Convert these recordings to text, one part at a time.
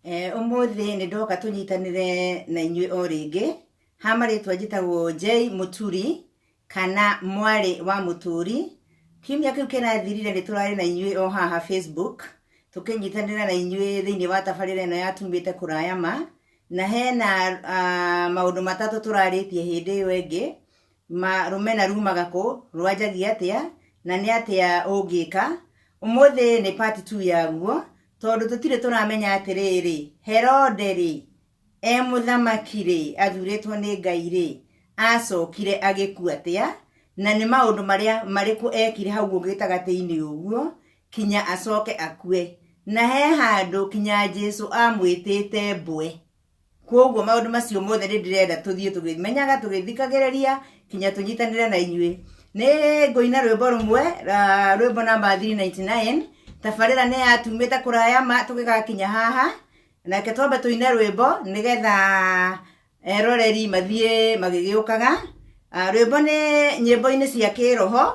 Ũmũthĩ nĩ ndoka tũnyitanĩre na inyuĩ o rĩngĩ. Ha marĩtwa njĩtagwo Jay Mũturi kana mwarĩ wa Mũturi. Kiumia kĩu kĩrathirire nĩ tũrarĩ na inyuĩ o haha Facebook, tũkĩnyitanĩra na inyuĩ thĩinĩ wa tabarĩra ĩno ya Tumĩte Kũraya Ma, na hena maũndũ matatũ tũrarĩtie hĩndĩ ĩyo ĩngĩ, ma rũmena rumaga kũ, rwanjagia atĩa, na nĩ atĩa ũngĩka. Ũmũthĩ nĩ part 2 yaguo, tondũ tũtirĩ tũramenya atĩrĩrĩ, Herode-rĩ, e mũthamaki-rĩ, athurĩtwo nĩ Ngai-rĩ, acokire agĩkua atĩa, na nĩ maũndũ marĩa marĩkũ ekire hau gĩtagatĩ-inĩ ũguo, kinya acoke akue. Na he handũ kinya Jesu amwĩtĩte mbwe. Kwoguo maũndũ macio mothe nĩ ndĩrenda tũthiĩ tũkĩmenyaga, tũgĩthikagĩrĩria kinya tũnyitanĩre na inyuĩ. Nĩ ngũina rwĩmbo rũmwe, rwĩmbo namba 399, tabarĩra nĩ yatumĩte kũraya ma tũgĩgakinya haha, reke twambe tũine rwĩmbo nĩgetha eroreri mathiĩ magĩgĩũkaga. Rwĩmbo nĩ nyĩmbo-inĩ cia kĩroho,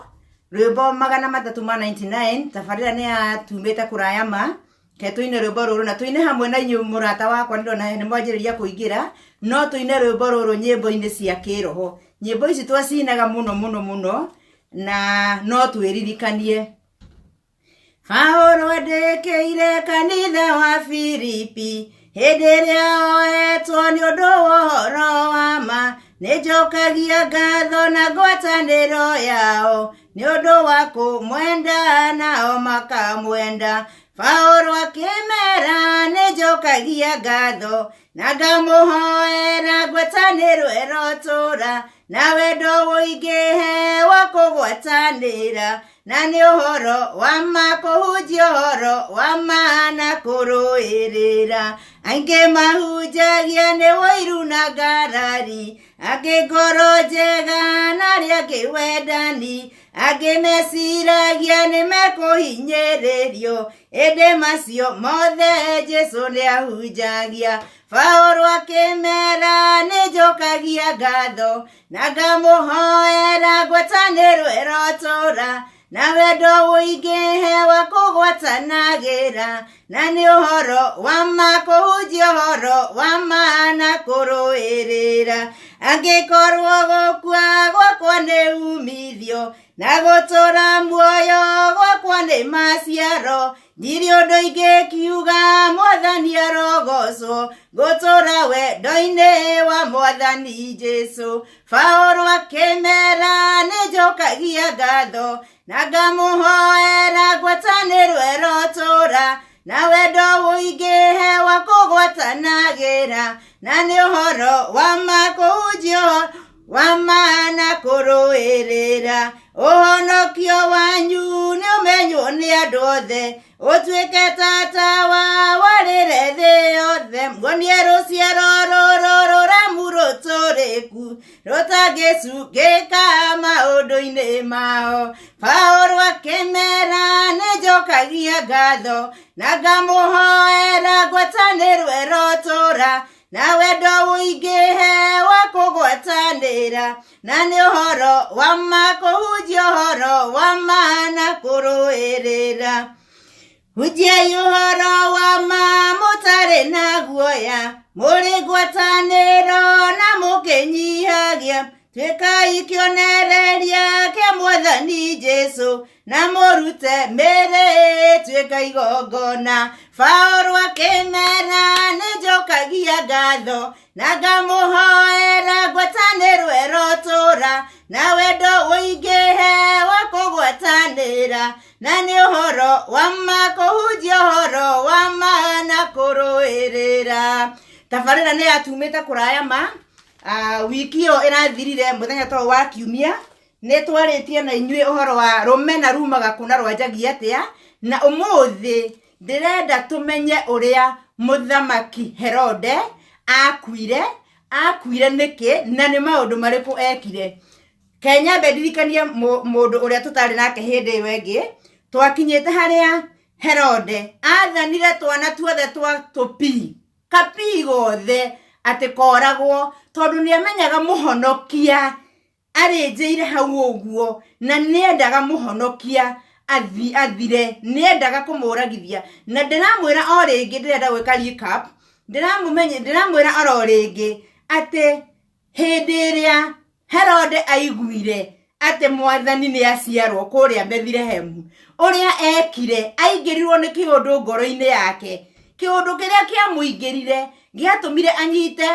rwĩmbo 399, tabarĩra nĩ yatumĩte kũraya ma. Reke tũine rwĩmbo rũrũ na tũine hamwe na inyuĩ mũrata wakwa nĩ ndĩrona nĩ mwanjĩrĩria kũingĩra, no tũine rwĩmbo rũrũ nyĩmbo-inĩ cia kĩroho. Nyĩmbo ici twacinaga mũno mũno mũno na no twĩririkanie. Paũlũ andĩkĩire kanitha wa Filipi hĩndĩ ĩrĩa oetwo nĩ ũndũ wa ũhoro wa ma, nĩ njokagia ngatho na ngwatanĩro yao nĩ ũndũ wa kũmwenda nao makamwenda. Paũlũ akĩmera nĩ njokagia ngatho na ngamũhoera ngwatanĩro ĩrotũra na wendo ũingĩhe wa kũgwatanĩra, na nĩ ũhoro wa ma kũhunjia ũhoro wa ma na kũrũĩrĩra. Aingĩ mahunjagia nĩ ũiru na ngarari, angĩ ngoro njega na arĩa angĩ wendani, angĩ meciragia nĩ mekũhinyĩrĩrio, ĩndĩ macio mothe Jesu nĩ ahunjagia. Paũlũ akĩmera nĩ njokagia ngatho na ngamũhoera ngwatanĩro ĩrotũra, na wendo ũingĩhe wa kũgwatanagĩra, na nĩ ũhoro wa ma kũhunjia ũhoro wa ma na kũrũĩrĩra. Angĩkorwo gũkua gwakwa nĩ umithio, na gũtũra muoyo gwakwa nĩ maciaro, ndirĩ ũndũ ingĩkiuga Mwathani arogocwo, ngũtũra wendo-inĩ wa Mwathani Jesu. Paũlũ akĩmera nĩ njokagia ngatho na ngamũhoera ngwatanĩro ĩrotũra, na wendo ũingĩhe wa kũgwatanagĩra, na nĩ ũhoro wa ma kũhunjia ũhoro wa ma na kũrũĩrĩra. Ũhonokio wanyu nĩ ũmenywo nĩ andũ othe, ũtuĩke tata wa warĩre thĩ yothe, muonie rũciaro rũrũ rũremu rũtũrĩku, rũtangĩcungĩka maũndũ-inĩ mao. Paũlũ akĩmera nĩ njokagia ngatho na ngamũhoera ngwatanĩro ĩrotũra, na wendo ũingĩhe wa kũgwatanĩra, na nĩ ũhoro wa ma kũhunjia ũhoro wa ma na kũrũĩrĩra. Hunjiai ũhoro wa ma mũtarĩ na guoya, mũrĩ ngwatanĩro na mũkĩnyihagia, tuĩkai kĩonereria kĩa Mwathani Jesu, na mũrute mĩĩrĩ ĩtuĩke igongona. Paũlũ akĩmera nĩ njokagia ngatho na ngamũhoera ngwatanĩro ĩrotũra, na wendo ũingĩhe wa kũgwatanĩra, na nĩ ũhoro wa ma kũhunjia ũhoro wa ma na kũrũĩrĩra. Tabarĩra nĩ yatumĩte kũraya ma, wiki ĩyo ĩrathirire mũthenya ta ũyũ wa kiumia, nĩ twarĩtie na inyuĩ ũhoro wa rũmena rumaga kũ na rwanjagia atĩa, na ũmũthĩ ndĩrenda tũmenye ũrĩa mũthamaki Herode akuire, akuire nĩkĩ na nĩ maũndũ marĩkũ ekire. Ke nyambe ndirikanie mũndũ ũrĩa tũtarĩ nake hĩndĩ ĩyo ĩngĩ, twakinyĩte harĩa Herode athanire twana tuothe twa tũpii, kapii gothe atĩ koragwo, tondũ nĩ amenyaga mũhonokia arĩnjĩire hau ũguo, na nĩendaga mũhonokia athire, nĩendaga kũmũragithia. Na ndĩramwĩra o rĩngĩ ndĩrenda gwĩka recap, Ndĩramũmenye, ndĩramwĩra oro rĩngĩ atĩ hĩndĩ ĩrĩa Herode aiguire atĩ mwathani nĩ aciarwo kũrĩa Bethilehemu, ũrĩa ekire, aingĩrirwo nĩ kĩũndũ ngoro-inĩ yake. Kĩũndũ kĩrĩa kĩamũingĩrire gĩatũmire anyite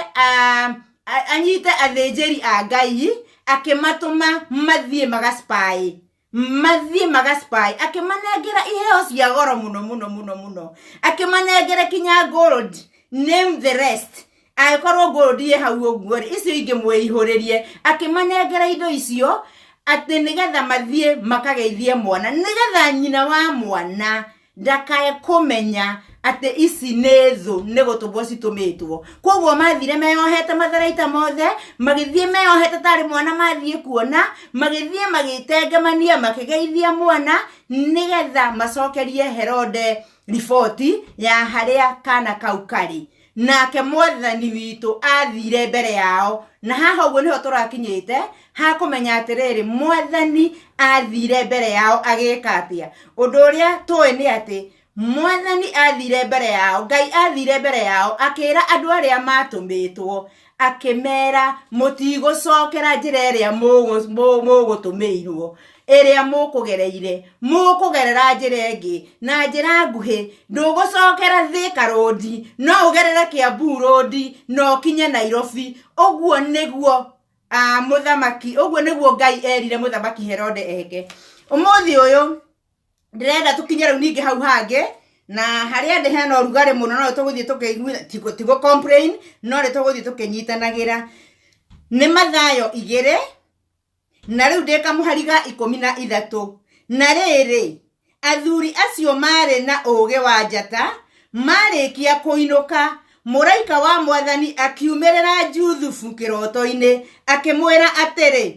anyite athĩnjĩri a Ngai, akĩmatũma mathiĩ magacipaĩ, mathiĩ magacipaĩ, akĩmanengera iheo cia goro mũno mũno mũno mũno, akĩmanengera kinya gold, name the rest. Angĩkorwo gold ĩ hau ũguo rĩ, icio ingĩ mwĩihũrĩrie. Akĩmanengera indo icio atĩ nĩgetha mathiĩ makageithie mwana, nĩgetha nyina wa mwana ndakae kũmenya atĩ ici nĩ thũ, nĩ gũtũmwo citũmĩtwo. Koguo mathire meyohete matharaita mothe, magĩthiĩ meyohete tarĩ mwana mathiĩ kuona, magĩthiĩ magĩtengemania, makĩgeithia mwana, nĩgetha macokerie Herode riboti ya harĩa kana kau karĩ. Nake mwathani witũ athire mbere yao, na haha ũguo nĩho tũrakinyĩte ha kũmenya atĩrĩrĩ, mwathani athire mbere yao agĩka atĩa. Ũndũ ũrĩa tũĩ nĩ atĩ mwathani athire mbere yao, Ngai athire mbere yao akĩra andũ arĩa matũmĩtwo, akĩmera mũtigũcokera njĩra ĩrĩa mũgũtũmĩirwo, ĩrĩa mũkũgereire, mũkũgerera njĩra ĩngĩ na njĩra nguhĩ. Ndũgũcokera Thika Road, no ũgerere Kiambu Road na ũkinye Nairobi. Ũguo nĩguo mũthamaki, ũguo nĩguo Ngai erire mũthamaki Herode eke. Ũmũthĩ ũyũ ndĩrenda tũkinye rĩu ningĩ hau hangĩ, na harĩa ndĩ hena ũrugarĩ mũno, no tũgũthiĩ tũkĩigua, ti gũ complain, no nĩ tũgũthiĩ tũkĩnyitanagĩra. Nĩ Mathayo 2, na rĩu ndĩ kamũhari ga 13. Na rĩrĩ, athuri acio marĩ na ũũgĩ wa njata marĩkia kũinũka, mũraika wa mwathani akiumĩrĩra Juthubu kĩroto-inĩ, akĩmwĩra atĩrĩ,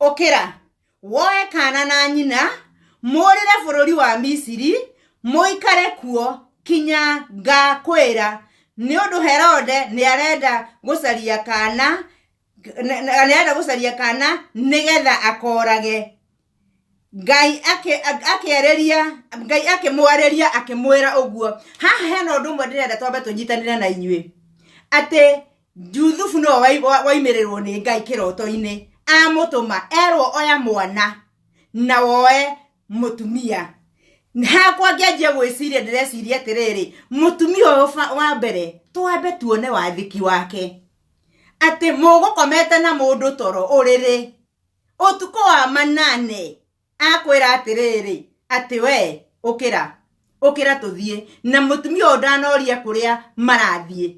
ũkĩra, woe kana na nyina, mũũrĩre bũrũri wa Misiri, mũikare kuo kinya ngakwĩra, nĩ ũndũ Herode nĩarenda gũcaria kana, nĩarenda gũcaria kana nĩgetha akorage. Ngai akĩarĩria, Ngai akĩmwarĩria akĩmwĩra ũguo. Haha hena ũndũ ũmwe ndĩrenda twambe tũnyitanĩre na inyuĩ, atĩ Juthubu nĩwe waimĩrĩrwo nĩ Ngai kĩroto-inĩ, amũtũma erwo oya mwana na woe mũtumia. Hakwa ngĩanjia gwĩciria, ndĩreciria atĩrĩrĩ, mũtumia ũyũ wa mbere twambe tuone wathĩki wake, atĩ mũgũkomete na mũndũ toro ũrĩrĩ ũtukũ wa manane, akwĩra atĩrĩrĩ, atĩ we ũkĩra, ũkĩra tũthiĩ. Na mũtumia ũyũ ndanoria kũrĩa marathiĩ,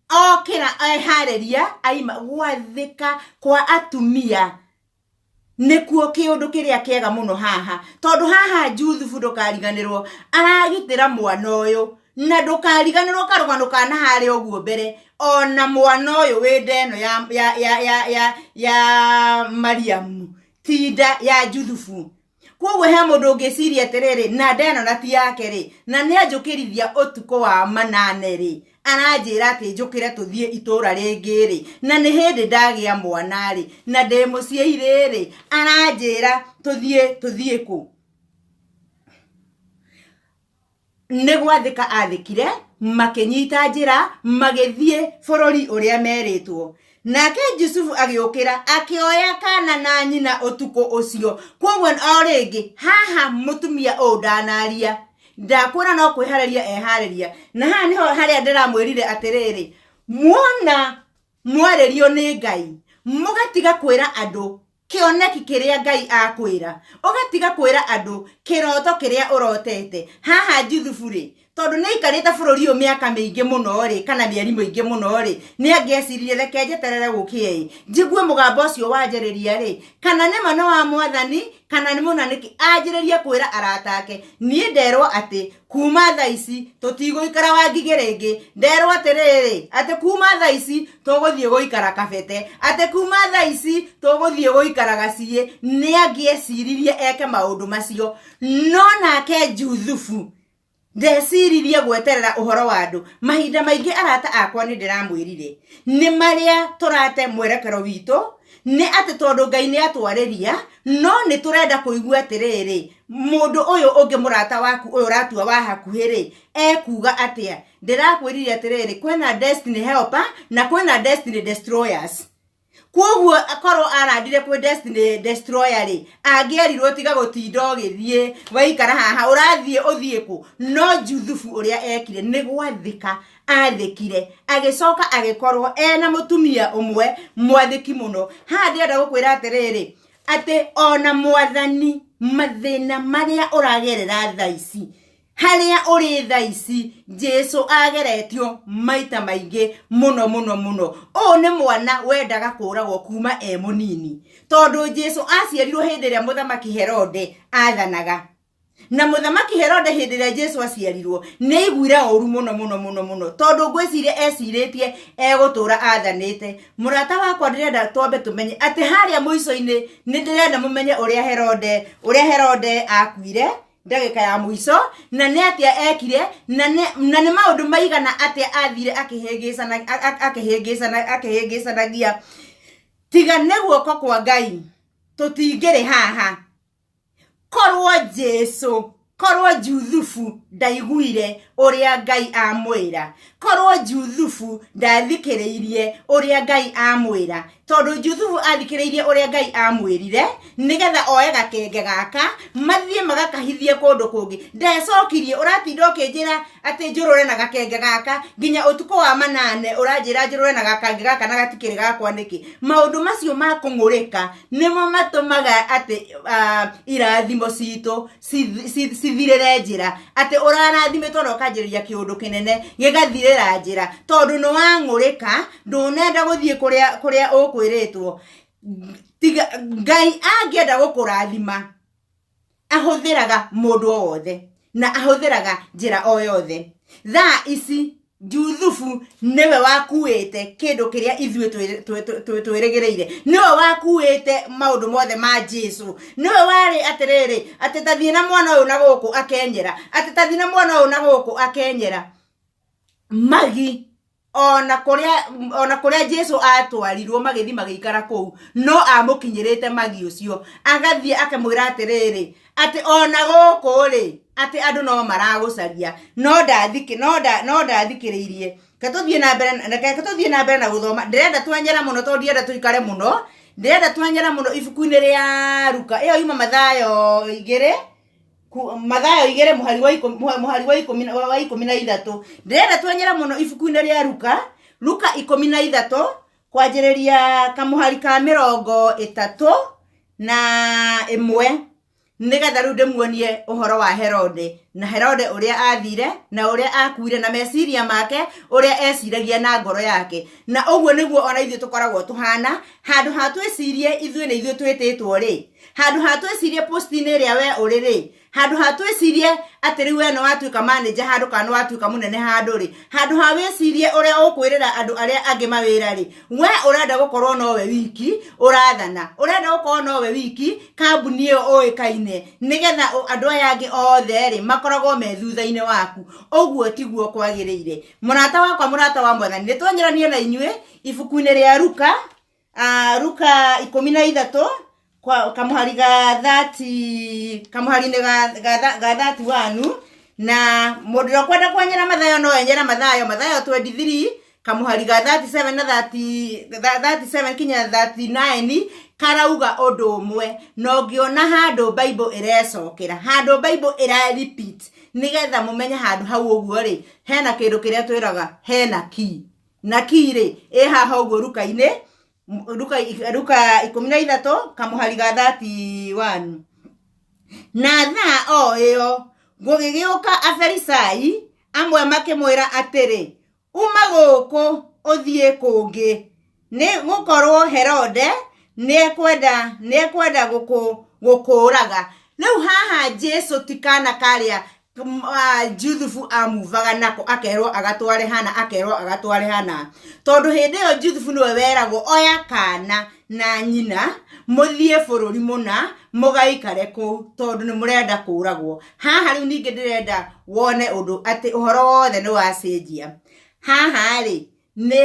okĩra eharĩria aima. Gwathĩka kwa atumia nĩkuo kĩũndũ kĩrĩa kĩega mũno haha, tondũ haha Juthubu ndũkariganĩrwo aragitĩra mwana ũyũ, na ndũkariganĩrwo karũgano ka na harĩa ũguo mbere, ona mwana ũyũ wĩ nda ĩno ya Mariamu, ti nda ya Juthubu. Koguo he mũndũ ũngĩciria atĩrĩrĩ, na nda ĩno na ti yake rĩ, na nĩ anjũkĩrithia ũtukũ wa manane rĩ, aranjĩra atĩ njũkĩre tũthiĩ itũra rĩngĩ rĩ, na nĩ hĩndĩ ndagĩa mwana rĩ, na ndĩ mũciĩ rĩ, aranjĩra tũthiĩ kũ? Nĩ gwathĩka athĩkire, makĩnyita njĩra magĩthiĩ bũrũri ũrĩa merĩtwo. Nake Jusufu agĩũkĩra akĩoya kana na nyina ũtukũ ũcio. Koguo o rĩngĩ haha mũtumia ũyũ ndanaria, ndakwĩra no kwĩharĩria eharĩria. Na haha nĩho harĩa ndĩramwĩrire atĩrĩrĩ, muona mwarĩrio nĩ Ngai, mũgatiga kwĩra andũ kĩoneki kĩrĩa Ngai akwĩra, ũgatiga kwĩra andũ kĩroto kĩrĩa ũrotete. Haha Juthubu rĩ, tondũ nĩ aikarĩte bũrũri ũyũ mĩaka mĩingĩ mũno rĩ, kana mĩeri mĩingĩ mũno rĩ, nĩ angĩeciririe reke njeterere gũkĩe ĩ, njigue mũgambo ũcio wanjĩrĩria rĩ, kana nĩ ma nĩ wa mwathani, kana nĩ mũna nĩkĩ, anjĩrĩrie kwĩra arata ake, niĩ nderwo atĩ kuma thaa ici tũtigũikara Wangigĩ rĩngĩ, nderwo atĩrĩrĩ, atĩ kuma thaa ici tũgũthiĩ gũikara Kabete, atĩ kuma thaa ici tũgũthiĩ gũikara Gaciĩ. Nĩ angĩeciririe eke maũndũ macio, no nake Juthubu Ndeciririe gweterera ũhoro wa andũ. Mahinda maingĩ arata akwa nĩ ndĩramwĩrire nĩ marĩa tũrate mwerekero witũ nĩ atĩ tondũ Ngai nĩ atwarĩria, no nĩ tũrenda kũigua atĩrĩrĩ, mũndũ ũyũ ũngĩ mũrata waku ũyũ ũratua wa hakuhĩ rĩ, ekuga atĩa? Ndĩrakwĩrire atĩrĩrĩ, kwĩna destiny helper na kwĩna destiny destroyers. Kwoguo akorwo arandire kwĩ destiny destroyer rĩ, angĩerirwo tiga gũtinda ũgĩthiĩ, waikara haha ũrathiĩ ũthiĩ kũ? No Juthubu ũrĩa ekire nĩ gwathĩka athĩkire, agĩcoka agĩkorwo ena mũtumia ũmwe mwathĩki mũno. Haha ndĩrenda gũkwĩra atĩrĩrĩ, atĩ ona mwathani mathĩna marĩa ũragerera thaa ici, harĩa ũrĩ thaa ici, Jesu ageretio maita maingĩ mũno mũno mũno. Ũyũ nĩ mwana wendaga kũragwo kuma e mũnini, tondũ Jesu aciarirwo hĩndĩ ĩrĩa mũthamaki Herode athanaga. Na mũthamaki Herode hĩndĩ ĩrĩa Jesu aciarirwo nĩ aiguire ũru mũno mũno mũno mũno, tondũ ngwĩciria ecirĩtie egũtũra athanĩte. Mũrata wakwa, ndĩrenda twambe tũmenye atĩ harĩa mũico-inĩ nĩ ndĩrenda mũmenye ũrĩa Herode akuire ndagĩka ya mũico, na nĩ atĩa ekire, na nĩ maũndũ maigana atĩa athire akĩhĩngĩcanagia. Tiga nĩ guoko kwa Ngai tũtingĩrĩ haha. Korwo Jesu, korwo Juthubu ndaiguire ũrĩa Ngai amwĩra, korwo Juthubu ndathikĩrĩirie ũrĩa Ngai amwĩra, tondũ Juthubu athikĩrĩirie ũrĩa Ngai amwĩrire nĩgetha oe gakenge gaka mathiĩ magakahithie kũndũ kũngĩ. Ndecokirie, ũratinda ũkĩnjĩra atĩ njũrũre na gakenge gaka nginya ũtukũ wa manane, ũranjĩra njũrũre na gakenge gaka na gatikĩrĩ gakwa nĩkĩ? Maũndũ macio ma kũng'ũrĩka nĩmo matũmaga atĩ irathimo citũ cithirĩre njĩra, atĩ ũrarathimĩtwo na ũkanjĩrĩria kĩũndũ kĩnene gĩgathirĩra njĩra tondũ nĩ wang'ũrĩka, ndũnenda gũthiĩ kũrĩa ũkwĩrĩtwo. Tiga Ngai angĩenda gũkũrathima ahũthĩraga mũndũ o wothe na ahũthĩraga njĩra o yothe. Thaa ici Juthubu nĩwe wakuĩte kĩndũ kĩrĩa ithuĩ twĩrĩgĩrĩire, nĩwe wakuĩte maũndũ mothe ma Jesu, nĩwe warĩ atĩrĩrĩ, atĩ tathiĩ na mwana ũyũ na gũkũ akenyera, atĩ tathiĩ na mwana ũyũ na gũkũ akenyera magi ona kũrĩa Jesu atwarirwo magĩthiĩ magĩikara kũu, no amũkinyĩrĩte magi ũcio, agathiĩ akamwĩra atĩrĩrĩ, atĩ ona gũkũ rĩ, atĩ andũ no maragũcaria, no ndathikĩrĩirie. Reke tũthiĩ na mbere na gũthoma. Ndĩrenda twenyera mũno tondũ ndienda tũikare mũno. Ndĩrenda twenyera mũno ibuku-inĩ rĩa Luka, ĩyo yuma Mathayo 2, Mathayo 2 mũhari wa 13. Ndĩrenda twenyera mũno ibuku-inĩ rĩa Luka, Luka 13, kwanjĩrĩria kamũhari ka 31, nĩgetha rĩu ndĩmuonie ũhoro wa Herode, na Herode ũrĩa athire na ũrĩa akuire na meciria make, ũrĩa eciragia na ngoro yake. Na ũguo nĩguo ona ithuĩ tũkoragwo tũhana. Handũ ha twĩcirie ithuĩ nĩ ithuĩ twĩtĩtwo rĩ, handũ ha twĩcirie post-inĩ ĩrĩa we ũrĩ rĩ, handũ ha twĩcirie atĩ rĩu we nĩ watuĩka manager handũ kana nĩ watuĩka mũnene handũ rĩ, handũ ha wĩcirie ũrĩa ũkwĩrĩra andũ arĩa angĩ mawĩra rĩ, we ũrenda gũkorwo nowe wiki ũrathana, ũrenda gũkorwo nowe wiki kambuni ĩyo ũĩkaine, nĩgetha andũ aya angĩ othe rĩ makoragwo me thutha-inĩ waku. Ũguo tiguo kwagĩrĩire, mũrata wakwa, mũrata wa mwathani. Nĩ twenyeranie na inyuĩ ibuku-inĩ rĩa Luka, Luka 13, kwa kamũhari ga 30, kamũhari-inĩ ga 31. Na mũndũ ũrĩa ũkwenda kwenyera Mathayo no enyere Mathayo, Mathayo 23, kamũhari ga 37 na 30, 37 kinya 39, karauga ũndũ ũmwe. Na ũngĩona handũ Bible ĩrecokera, handũ Bible ĩra repeat, nĩgetha mũmenye handũ hau ũguo rĩ, hena kĩndũ kĩrĩa twĩraga hena key, na key rĩ ĩ haha ũguo Luka-inĩ, Luka 13, kamũhari ga 31. Na thaa o ĩyo gũgĩgĩũka Afarisai amwe makĩmwĩra atĩrĩ, "Uma gũkũ ũthiĩ kũngĩ, nĩ gũkorwo Herode nĩekwenda gũkũũraga." Rĩu haha Jesu ti kana karĩa Juthubu amuvaga nako, akerwo agatware hana, akerwo agatware hana, tondũ hĩndĩ ĩyo Juthubu nĩwe weragwo oya kana na nyina. Mũthiĩ bũrũri mũna mũgaikare kũu tondũ nĩ mũrenda kũragwo. Haha rĩu ningĩ ndĩrenda wone ũndũ atĩ ũhoro wothe nĩ wacenjia. Haha rĩ nĩ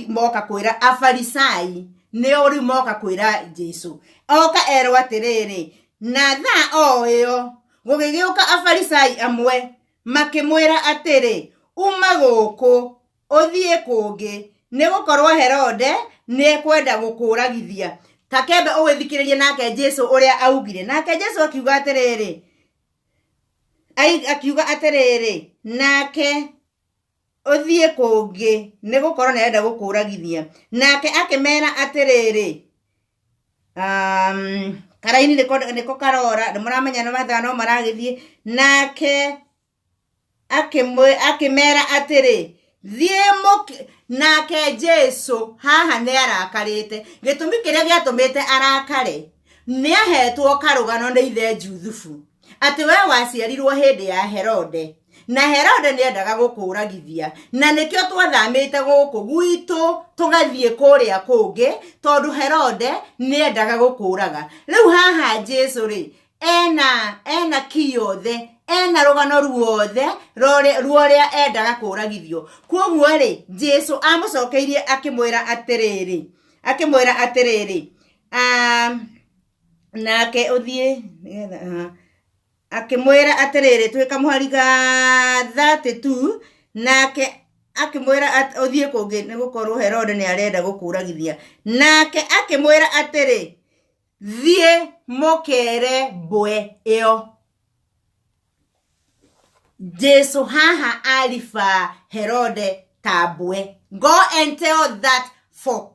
moka kwĩra Afarisai, nĩo rĩu moka kwĩra Jesu. Oka erwo atĩrĩrĩ, na thaa o ĩyo gũgĩgĩũka Afarisai amwe makĩmwĩra atĩrĩ, uma gũkũ ũthiĩ kũngĩ, nĩ gũkorwo Herode nĩekwenda gũkũragithia. Ta kembe ũgĩthikĩrĩrie nake Jesu ũrĩa augire. Nake Jesu akiuga atĩrĩrĩ, akiuga atĩrĩrĩ, nake ũthiĩ kũngĩ, nĩ gũkorwo nĩarenda gũkũragithia. Nake akĩmera atĩrĩrĩ, karaini nĩko karora, nĩ mũramenya nĩ mathaa no maragĩthiĩ. Nake akĩmera atĩrĩ, thiĩ mũkĩ. Nake Jesu haha nĩ arakarĩte. Gĩtũmi kĩrĩa gĩatũmĩte arakare, nĩ ahetwo karũgano nĩ ithe Juthubu atĩ we waciarirwo hĩndĩ ya Herode, na Herode nĩendaga gũkũragithia, na nĩkĩo twathamĩte gũkũ gwitũ tũgathiĩ kũrĩa kũngĩ, tondũ Herode nĩendaga gũkũraga. Rĩu haha Jesu rĩ ena ki yothe, ena rũgano ruothe rũrĩa endaga kũragithio. Kwoguo rĩ, Jesu amũcokeirie akĩmwĩra atĩrĩrĩ, akĩmwĩra atĩrĩrĩ, nake ũthiĩ nĩgetha, akĩmwĩra atĩrĩrĩ, twĩ kamũhari ga 32, nake akĩmwĩra ũthiĩ kũngĩ nĩ gũkorwo Herode nĩ arenda gũkũragithia. Nake akĩmwĩra atĩrĩ, thiĩ mũkere mbwe ĩyo. Jesu haha ariba Herode ta mbwe. Go and tell that fox.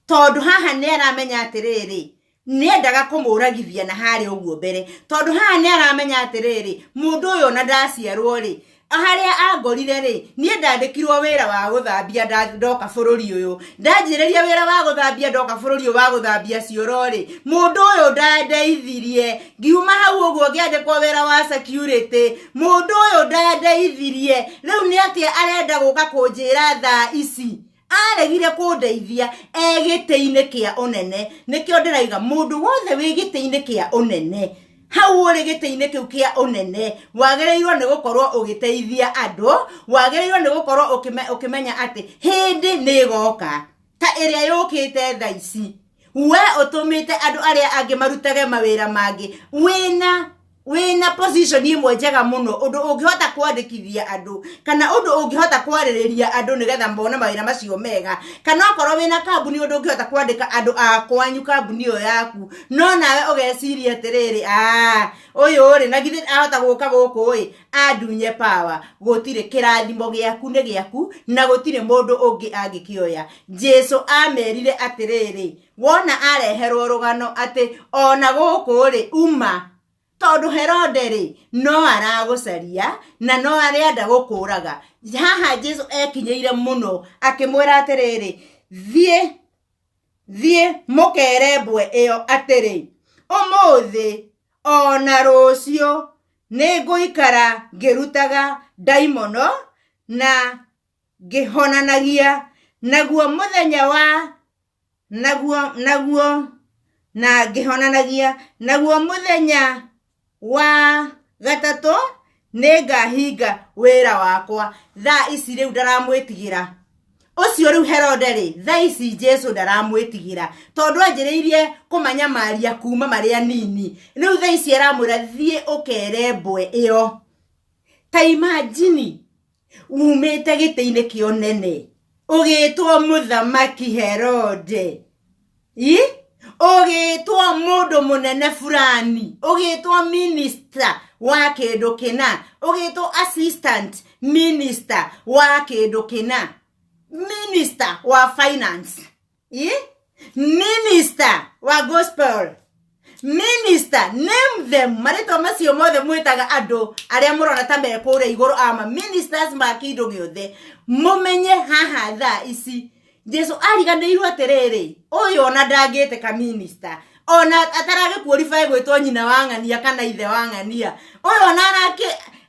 Tondũ haha nĩ aramenya atĩrĩrĩ, nĩendaga kũmũragithia na harĩa ũguo mbere, tondũ haha nĩ aramenya atĩrĩrĩ, mũndũ ũyũ ona ndaciarwo rĩ, harĩa angorire rĩ, niĩ ndandĩkirwo wĩra wa gũthambia ndoka bũrũri ũyũ, ndanjĩrĩria wĩra wa gũthambia ndoka bũrũri ũyũ wa gũthambia cioro rĩ, mũndũ ũyũ ndandeithirie, ngiuma hau ũguo ngĩandĩkwo wĩra wa security, mũndũ ũyũ ndandeithirie, rĩu nĩ atĩa arenda gũka kũnjĩra thaa ici? Aregire kũndeithia e gĩtĩ-inĩ kĩa ũnene. Nĩkĩo ndĩraiga mũndũ wothe wĩ gĩtĩ-inĩ kĩa ũnene, hau ũrĩ gĩtĩ-inĩ kĩu kĩa ũnene, wagĩrĩirwo nĩ gũkorwo ũgĩteithia andũ, wagĩrĩirwo nĩ gũkorwo ũkĩmenya atĩ hĩndĩ nĩ ĩgoka ta ĩrĩa yũkĩte thaa ici, we ũtũmĩte andũ arĩa angĩ marutage mawĩra mangĩ, wĩna position ĩmwe njega mũno, ũndũ ũngĩhota kwandĩkithia andũ, kana ũndũ ũngĩhota kwarĩrĩria andũ nĩgetha mone mawĩra macio mega, kana okorwo wĩna kambuni, ũndũ ũngĩhota kwandĩka andũ a kwanyu kambuni ĩyo yaku, no nawe ũgeciria atĩrĩrĩ, ũyũ rĩ, na githĩ ahota gũka gũkũ ĩ andunye power. Gũtirĩ, kĩrathimo gĩaku nĩ gĩaku na gũtirĩ mũndũ ũngĩ angĩkĩoya. Jesu amerire atĩrĩrĩ, wona areherwo rũgano atĩ ona gũkũ rĩ uma, tondũ Herode rĩ no aragũcaria na no arenda gũkũraga. Haha Jesu ekinyĩire mũno akĩmwĩra atĩrĩrĩ, thiĩ mũkere mbwe ĩyo atĩrĩ, ũmũthĩ ona rũciũ nĩngũikara ngĩrutaga ndaimono na ngĩhonanagia, naguo mũthenya wa naguo naguo na ngĩhonanagia, naguo mũthenya wa gatatũ nĩngahinga wĩra wakwa. Thaa ici rĩu ndaramwĩtigĩra ũcio rĩu Herode rĩ, thaa ici Jesu ndaramwĩtigĩra, tondũ anjĩrĩirie kũmanyamaria kuma marĩ anini. Rĩu thaa ici aramwĩra thiĩ ũkere mbwe ĩyo. Ta imagine umĩte gĩtĩ-inĩ kĩa ũnene ũgĩtwo mũthamaki Herode, i ũgĩtwo mũndũ mũnene fulani, ũgĩtwo minister wa kĩndũ kĩna, ũgĩtwo assistant minister wa kĩndũ kĩna, minister wa finance, i minister wa gospel, minister, name them, marĩtwa macio mothe mwĩtaga andũ arĩa mũrona ta me kũrĩa igũrũ, ama ministers ma kĩndũ gĩothe. Mũmenye haha thaa ici Jesu ariganĩirwo atĩrĩrĩ, ũyũ ona ndangĩtĩka minister, ona ataragĩkuorify gwĩtwo nyina wa ng'ania kana ithe wa ng'ania, ũyũ ona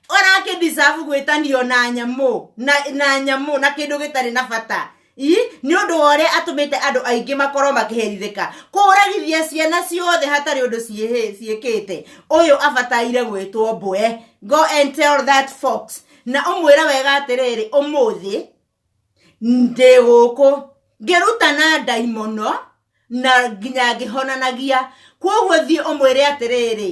arakĩ deserve gwĩtanio na nyamũ, na nyamũ na kĩndũ gĩtarĩ na bata. I, nĩ ũndũ wa ũrĩa atũmĩte andũ aingĩ makorwo makĩherithĩka kũragithia ciana ciothe hatarĩ ũndũ ciĩkĩte. Ũyũ abataire gwĩtwo mbwe. Go and tell that fox, na ũmwĩre wega atĩrĩrĩ, ũmũthĩ ndĩ gũkũ ngĩrutana ndaimono na nginya ngĩhonanagia. Kwoguo thiĩ ũmwĩre atĩrĩrĩ,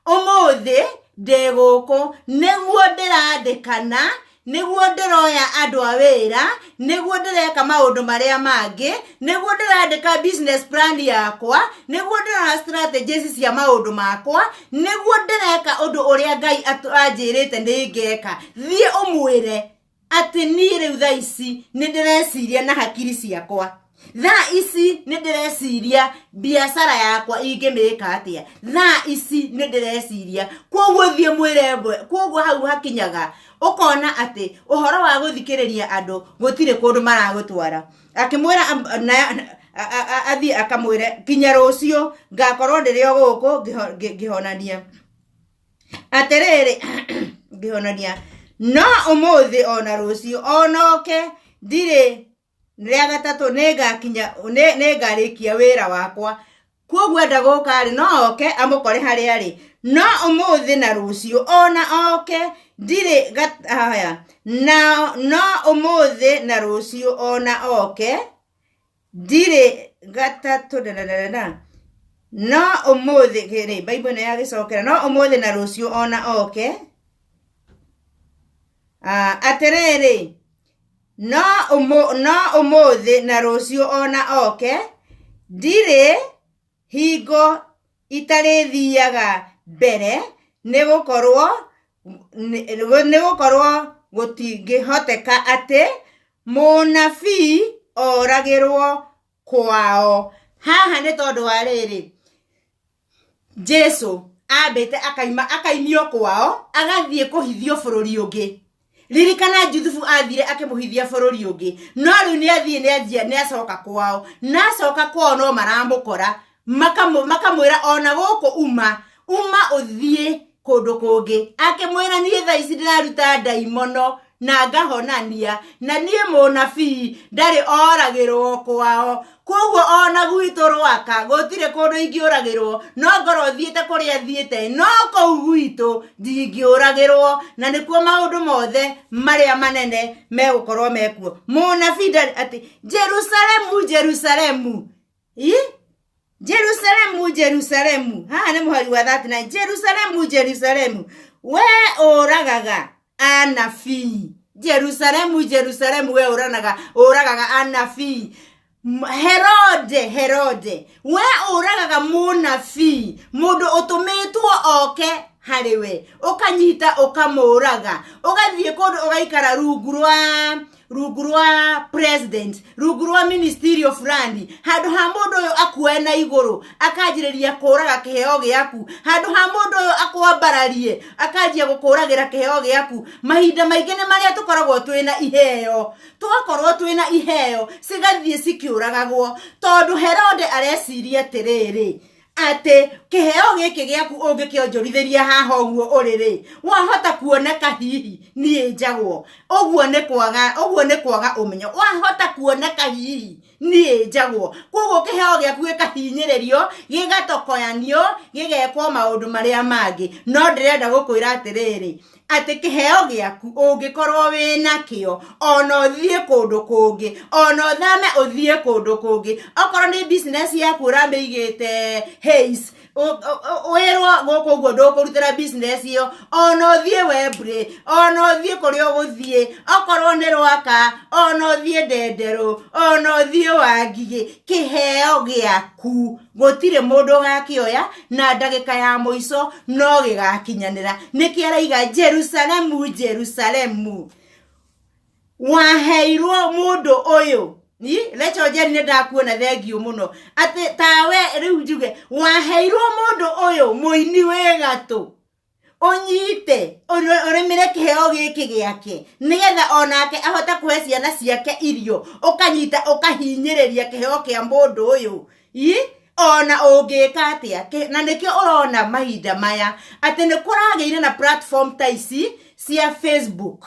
ũmũthĩ ndĩ gũkũ nĩguo ndĩrandĩkana, nĩguo ndĩroya andũ a wĩra, nĩguo ndĩreka maũndũ marĩa mangĩ, nĩguo ndĩrandĩka business plan yakwa, nĩguo ndĩrora strategies cia maũndũ makwa, nĩguo ndĩreka ũndũ ũrĩa Ngai anjĩrĩte nĩ ngeka. Thiĩ ũmwĩre atĩ niĩ rĩu thaa ici nĩ ndĩreciria na hakiri ciakwa, thaa ici nĩ ndĩreciria biacara yakwa ingĩmĩka atĩa, thaa ici nĩ ndĩreciria. Koguo thiĩ mwĩre mbwe. Koguo hau hakinyaga ũkona atĩ ũhoro wa gũthikĩrĩria andũ gũtirĩ kũndũ maragũtwara. Akĩmwĩra athiĩ akamwĩre nginya rũciũ ngakorwo ndĩrĩ o gũkũ ngĩhonania. Atĩrĩrĩ, ngĩhonania, no ũmũthĩ ona rũciũ onoke ndirĩ, rĩa gatatũ nĩngakinya, nĩngarĩkia wĩra wakwa. Koguo enda gũka rĩ, no oke amũkore harĩa arĩ, no ũmũthĩ na rũciũ ona oke ndirĩ haya, na no ũmũthĩ na rũciũ ona oke ndirĩ gatatũ dadadada. No ũmũthĩ rĩ, Bible ĩno yagĩcokera, no ũmũthĩ na rũciũ ona oke. Atĩrĩrĩ, no ũmũthĩ na rũciũ ona oke ndirĩ hingo itarĩthiaga mbere, nĩgũkorwo gũtingĩhoteka atĩ mũnabii oragĩrwo kwao. Haha nĩ tondũ wa rĩrĩ, Jesu ambĩte akaima akaimio kwao, agathiĩ kũhithio bũrũri ũngĩ. Ririkana Juthubu athire akĩmũhithia bũrũri ũngĩ, no rĩu nĩ athiĩ, nĩ anjia, nĩ acoka kwao, na acoka kwao no maramũkora, makamwĩra ona gũkũ uma uma ũthiĩ kũndũ kũngĩ. Akĩmwĩra niĩ thaa ici ndĩraruta ndaimono na ngahonania, na niĩ mũnabii ndarĩ oragĩrwo kwao. Koguo ona gwitũ Rwaka gũtirĩ kũndũ ingĩũragĩrwo, no ngorwo thiĩte kũrĩa thiĩte, no kũu gwitũ ndingĩũragĩrwo, na nĩkuo maũndũ mothe marĩa manene megũkorwo mekuo. Mũnabii ndarĩ atĩ Jerusalemu, Jerusalemu, i Jerusalemu, Jerusalemu, haha nĩ mũhari wa 39. Jerusalemu, Jerusalemu, we ũragaga anabii. Jerusalemu, Jerusalemu, we ũragaga anabii. Herode, Herode, we ũragaga mũnabii, mũndũ ũtũmĩtwo oke harĩ we, ũkanyita ũkamũraga, ũgathiĩ kũndũ ũgaikara rungu rwa president, rungu rwa ministerial fulani, handũ ha mũndũ ũyũ akuoe na igũrũ akanjĩrĩria kũraga kĩheo gĩaku, handũ ha mũndũ ũyũ akwambararie akanjia gũkũragĩra kĩheo gĩaku. Mahinda maingĩ nĩ marĩa tũkoragwo twĩna iheo, twakorwo twĩna iheo cigathiĩ cikĩũragagwo, tondũ Herode areciria atĩrĩrĩ, atĩ kĩheo gĩkĩ gĩaku ũngĩkĩonjorithĩria haha ũguo ũrĩ rĩ, wahota kuoneka hihi niĩ njagwo. Ũguo nĩ kwaga ũmenyo. Wahota kuoneka hihi niĩ njagwo. Koguo kĩheo gĩaku gĩkahinyĩrĩrio, gĩgatokoyanio, gĩgekwo maũndũ marĩa mangĩ. No ndĩrenda gũkwĩra atĩrĩrĩ, atĩ kĩheo gĩaku ũngĩkorwo wĩnakĩo, ona ũthiĩ kũndũ kũngĩ, ona ũthame ũthiĩ kũndũ kũngĩ, okorwo nĩ business yaku ũramĩigĩte Hays, wĩrwo gũkũ ũguo ndũkũrutĩra business ĩyo, ona ũthiĩ Wembley, ona ũthiĩ kũrĩa ũgũthiĩ, okorwo nĩ Rwaka, ona ũthiĩ Ndenderũ, ona ũthiĩ Wangigĩ, kĩheo gĩaku gũtirĩ mũndũ ũgakĩoya, na ndagĩka ya mũico no gĩgakinyanĩra. Nĩkĩo araiga Jerusalemu, Jerusalemu, waheirwo mũndũ ũyũ. Ni Rachel Njeri, nĩ ndakuona, thengiũ mũno. Atĩ tawe rĩu njuge waheirwo mũndũ ũyũ mũini wĩ gatũ, ũnyite ũrĩmĩre kĩheo gĩkĩ gĩake nĩgetha onake ahote kũhe ciana ciake irio, ũkanyita ũkahinyĩrĩria kĩheo kĩa mũndũ ũyũ. I ona ũngĩka atĩa? Na nĩkĩo ũrona mahinda maya atĩ nĩ kũragĩire na platform ta ici cia Facebook.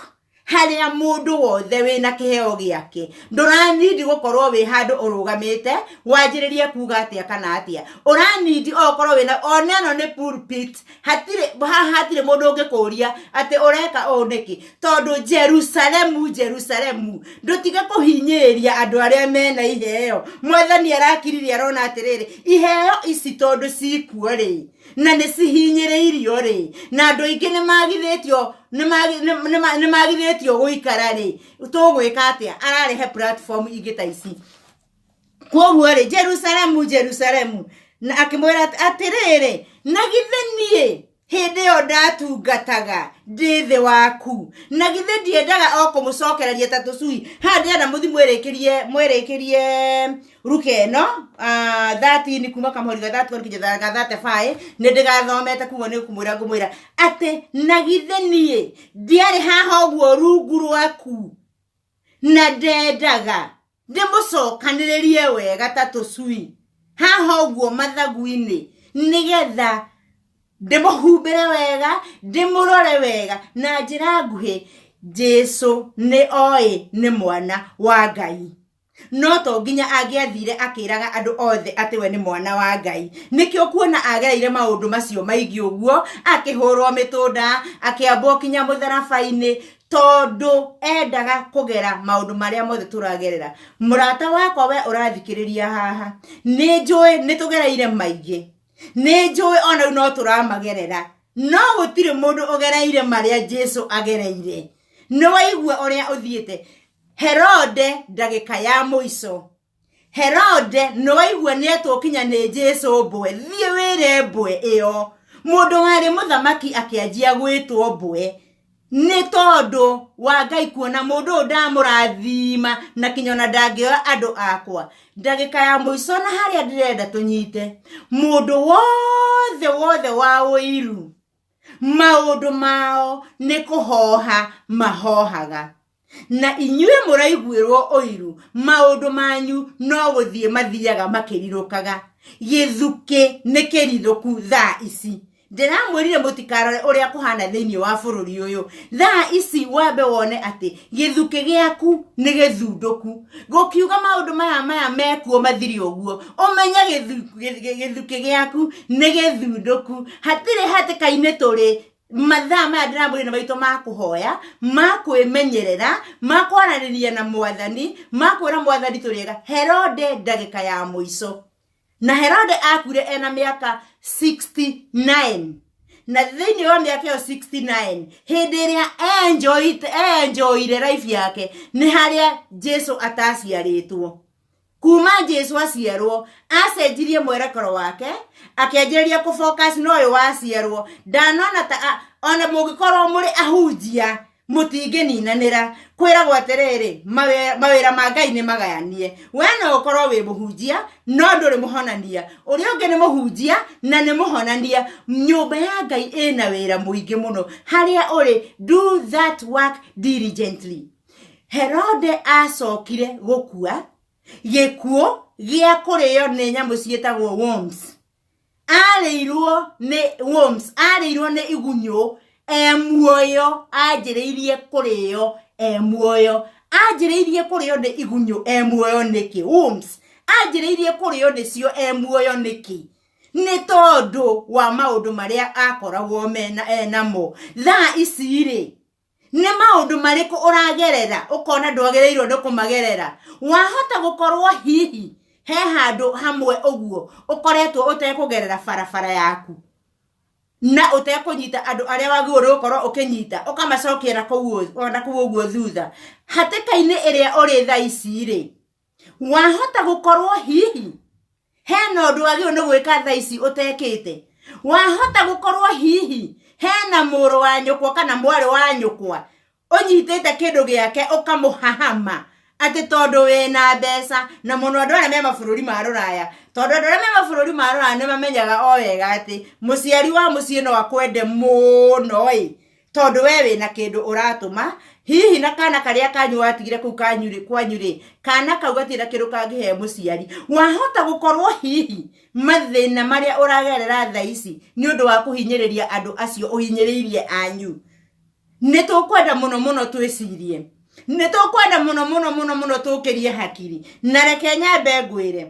Harĩa mũndũ wothe wĩna kĩheo gĩake, ndũranindi gũkorwo wĩ handũ ũrũgamĩte wanjĩrĩrie kuga atĩa kana atĩa. Ũranindi okorwo wĩna ona ĩno nĩ pulpit, hatirĩ haha, hatirĩ mũndũ ũngĩkũria atĩ ũreka ũũ nĩkĩ, tondũ Jerusalemu, Jerusalemu, ndũtige kũhinyĩrĩria andũ arĩa mena iheo. Mwathani arakiririe arona atĩrĩrĩ, iheo ici tondũ cikuo rĩ, na nĩ cihinyĩrĩirio rĩ, na andũ aingĩ nĩ magithĩtio, nĩ magithĩtio gũikara rĩ, tũgwĩka atĩa? Ararehe platform ingĩ ta ici. Kwoguo rĩ, Jerusalemu, Jerusalemu, na akĩmwĩra atĩrĩrĩ, na githĩ niĩ hĩndĩ ĩyo ndatungataga ndĩ thĩ waku, na githĩ ndiendaga o kũmũcokereria ta tũcui. Haha ndĩrenda mũthi mwĩrĩkĩrie, mwĩrĩkĩrie ruka ĩno 13, kuma kamũhari ga 31 nginya ga 35. Nĩ ndĩgathomete, kuguo nĩ kũmwĩra ngũmwĩra atĩ na githĩ niĩ ndiarĩ haha ũguo rungu rwaku, na ndendaga ndĩmũcokanĩrĩrie wega ta tũcui haha ũguo mathagu-inĩ, nĩgetha ndĩmũhumbĩre wega, ndĩmũrore wega. Na njĩra nguhĩ, Jesu nĩ oĩ nĩ mwana wa Ngai, no to nginya angĩathire akĩraga andũ othe atĩ we nĩ mwana wa Ngai. Nĩkĩo kuona agereire maũndũ macio maingĩ ũguo, akĩhũrwo mĩtũnda, akĩambwo kinya mũtharaba-inĩ, tondũ endaga kũgera maũndũ marĩa mothe tũragerera. Mũrata wakwa, we ũrathikĩrĩria haha, nĩ njũĩ nĩ tũgereire maingĩ, nĩ njũĩ ona rĩu no tũramagerera, no gũtirĩ mũndũ ũgereire marĩa Jesu agereire. Nĩ waigua ũrĩa ũthiĩte Herode ndagĩka ya mũico. Herode, nĩ waigua nĩ etwo kinya nĩ Jesu mbwe, thiĩ wĩre mbwe ĩyo. Mũndũ warĩ mũthamaki akĩanjia gwĩtwo mbwe nĩ tondũ wa Ngai kuona mũndũ ũyũ ndamũrathima na kinya ona ndangĩoya andũ akwa ndagĩka ya mũico. Na harĩa ndĩrenda tũnyite, mũndũ wothe wothe wa ũiru, maũndũ mao nĩ kũhoha mahohaga, na inyuĩ mũraiguĩrwo ũiru, maũndũ manyu no gũthiĩ mathiaga makĩrirũkaga. Gĩthukĩ nĩ kĩrirũku thaa ici. Ndĩramwĩrire mũtikarore ũrĩa kũhana thĩinĩ wa bũrũri ũyũ thaa ici, wambe wone atĩ gĩthukĩ gĩaku nĩ gĩthundũku. Gũkiuga maũndũ maya maya mekuo mathire ũguo, ũmenye gĩthukĩ gĩaku nĩ gĩthundũku. Hatirĩ hatĩka-inĩ tũrĩ mathaa maya. Ndĩramwĩra nĩ maitũ ma kũhoya, ma kwĩmenyerera, ma kwaranĩria na Mwathani, ma kwĩra Mwathani tũrĩega. Herode ndagĩka ya mũico, na Herode akuire ena mĩaka 69, na thĩinĩ wa mĩaka ĩyo 69, hĩndĩ ĩrĩa enjoyire life yake nĩ harĩa Jesu ataciarĩtwo. Kuma Jesu aciarwo, acenjirie mwerekero wake, akĩanjĩrĩria kũ focus na ũyũ waciarwo. Ndanona ta ona mũngĩkorwo mũrĩ ahunjia, mũtingĩninanĩra. Kwĩragwo atĩrĩrĩ, mawĩra ma Ngai nĩ magayanie. We no ũkorwo wĩ mũhunjia no ndũrĩ mũhonania, ũrĩa ũngĩ nĩ mũhunjia na nĩ mũhonania. Nyũmba ya Ngai ĩna wĩra mũingĩ mũno. Harĩa ũrĩ, do that work diligently. Herode acokire gũkua gĩkuũ gĩa kũrĩo nĩ nyamũ ciĩtagwo worms. Arĩirwo nĩ worms, arĩirwo nĩ igunyũ e muoyo. Anjĩrĩirie kũrĩo e muoyo, anjĩrĩirie kũrĩo nĩ igunyũ e muoyo nĩkĩ? Worms anjĩrĩirie kũrĩo nĩcio e muoyo nĩkĩ? Nĩ tondũ wa maũndũ marĩa akoragwo mena enamo. Thaa ici rĩ, nĩ maũndũ marĩkũ ũragerera ũkona ndwagĩrĩirwo nĩ kũmagerera? Wahota gũkorwo hihi he handũ hamwe ũguo ũkoretwo ũtekũgerera barabara yaku na ũtekũnyita andũ arĩa wagĩrĩirwo nĩ gũkorwo ũkĩnyita, ũkamacokia na kũu ona kũu ũguo thutha. Hatĩka-inĩ ĩrĩa ũrĩ thaa ici rĩ, wahota gũkorwo hihi hena ũndũ wagĩrĩirwo nĩ gwĩka thaa ici ũtekĩte. Wahota gũkorwo hihi hena mũrũ wa nyũkwa kana mwarĩ wa nyũkwa ũnyitĩte kĩndũ gĩake ũkamũhahama atĩ tondũ wĩna mbeca, na mũno andũ arĩa me mabũrũri ma rũraya, tondũ andũ arĩa me mabũrũri ma rũraya nĩ mamenyaga o wega atĩ mũciari wa mũciĩ no akwende mũno ĩ, tondũ we wĩna kĩndũ ũratũma, hihi na kana karĩa kanyu watigire kũu kanyu rĩ, kwanyu rĩ, kana kau gatirĩ na kĩndũ kangĩhe mũciari. Wahota gũkorwo hihi mathĩna marĩa ũragerera thaa ici nĩ ũndũ wa kũhinyĩrĩria andũ acio ũhinyĩrĩirie anyu. Nĩ tũkwenda mũno mũno twĩcirie, nĩ tũkwenda mũno mũno mũno mũno tũkĩrie hakiri. Na reke nyambe ngwĩre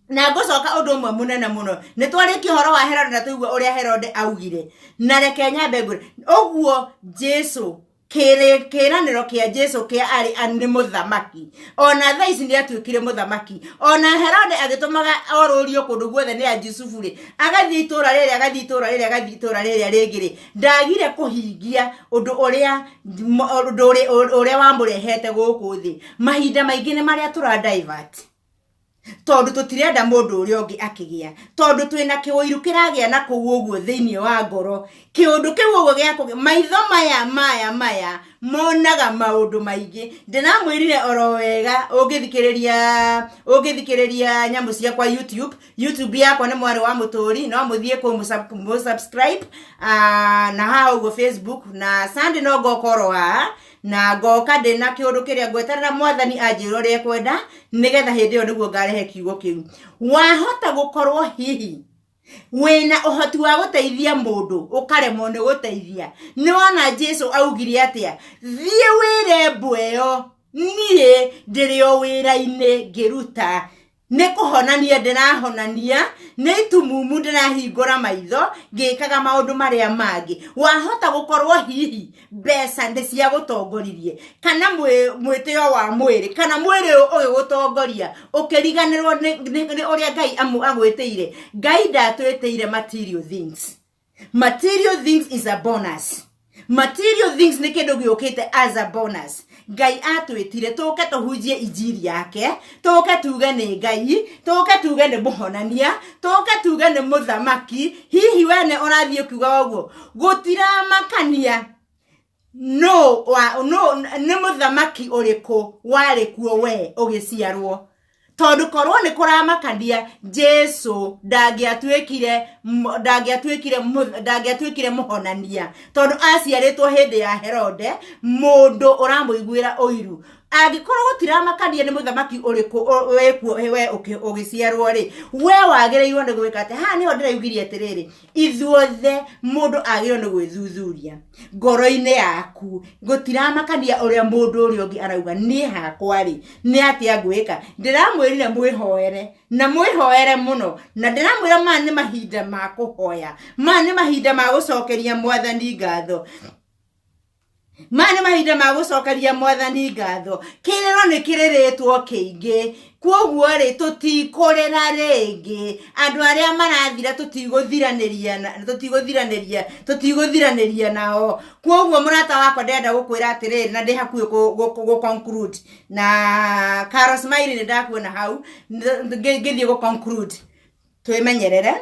na ngũcoka ũndũ ũmwe mũnene mũno. Nĩ twarĩkia ũhoro wa Herode na tũigua ũrĩa Herode augire. Na reke nyambe ngwĩre ũguo Jesu, kĩranĩro kĩa Jesu kĩa arĩ nĩ mũthamaki, ona thaa ici nĩ atuĩkire mũthamaki. Ona Herode agĩtũmaga orũrio kũndũ guothe nĩ a Jusufu rĩ, agathiĩ itũra rĩrĩ, agathiĩ itũra rĩrĩ, agathiĩ itũra rĩrĩa rĩngĩ rĩ, ndagire kũhingia ũndũ ũrĩa wamũrehete gũkũ thĩ. Mahinda maingĩ nĩ marĩa tũra divert tondũ tũtirenda mũndũ ũrĩa ũngĩ akĩgĩa, tondũ twĩna kĩũiru kĩragĩa na kũu ũguo thĩinĩ wa ngoro. Kĩũndũ kĩu ũguo gĩa kũgĩa maitho maya maya maya monaga maũndũ maingĩ. Ndĩramwĩrire oro wega, ũngĩthikĩrĩria nyamũ ciakwa YouTube, YouTube yakwa nĩ Mwarĩ wa Mũtũri, no mũthiĩ kũu mũsubscribe, na haha ũguo Facebook. Na Sunday no ngoka oro haha na ngoka ndĩna kĩũndũ kĩrĩa ngweterera Mwathani anjĩra ũrĩa ekwenda, nĩgetha hĩndĩ ĩyo nĩguo ngarehe kiugo kĩu. Wahota gũkorwo hihi wĩna ũhoti wa gũteithia mũndũ, ũkaremwo nĩ gũteithia. Nĩ wona Jesu augire atĩa? Thiĩ wĩre mbwe ĩyo niĩ ndĩrĩ o wĩra-inĩ ngĩruta, nĩ kũhonania ndĩrahonania, nĩ itumumu ndĩrahingũra maitho, ngĩkaga maũndũ marĩa mangĩ. Wahota gũkorwo hihi mbeca nĩ cia gũtongoririe, kana mwĩtĩo wa mwĩrĩ, kana mwĩrĩ ũyũ ũgĩgũtongoria ũkĩriganĩrwo nĩ ũrĩa Ngai agwĩtĩire. Ngai ndatwĩtĩire material things. Material things is a bonus. Material things nĩ kĩndũ gĩũkĩte as a bonus. Ngai atwĩtire tũke tũhunjie injiri yake, tũke tuge nĩ Ngai, tũke tuge nĩ mũhonania, tũke tuge nĩ mũthamaki. Hihi we nĩ ũrathiĩ ũkiugaga ũguo? Gũtiramakania no wa no nĩ mũthamaki ũrĩkũ warĩ kuo we ũgĩciarwo, tondũ korwo nĩ kũramakania Jesu ndangĩatuĩkire mũhonania, tondũ aciarĩtwo hĩndĩ ya Herode, mũndũ ũramũiguĩra ũiru. Angĩkorwo gũtiramakania nĩ mũthamaki ũrĩkũ wĩkuo we ũgĩciarwo rĩ, we wagĩrĩirwo nĩ gwĩka atĩ haha nĩho ndĩraiguirie atĩrĩrĩ, ithuothe mũndũ agĩrĩirwo nĩ gwĩthuthuria ngoro-inĩ yaku. Gũtiramakania ũrĩa mũndũ ũrĩa ũngĩ arauga, niĩ hakwa rĩ, nĩ atĩa ngwĩka? Ndĩramwĩrire mwĩhoere na mwĩhoere mũno, na ndĩramwĩra maya nĩ mahinda ma kũhoya, maya nĩ mahinda ma gũcokeria Mwathani ngatho, maya nĩ mahinda ma gũcokeria Mwathani ngatho. Kĩrĩro nĩ kĩrĩrĩtwo kĩingĩ, kwoguo rĩ, tũtikũrĩra rĩngĩ. Andũ arĩa marathira tũtigũthiranĩria nao. Kwoguo mũrata wakwa, ndĩrenda gũkwĩra atĩrĩrĩ, na ndĩ hakuhĩ gũ conclude na Carol Smiley, nĩ ndakuona hau ngĩthiĩ gũ conclude. Twĩmenyerere,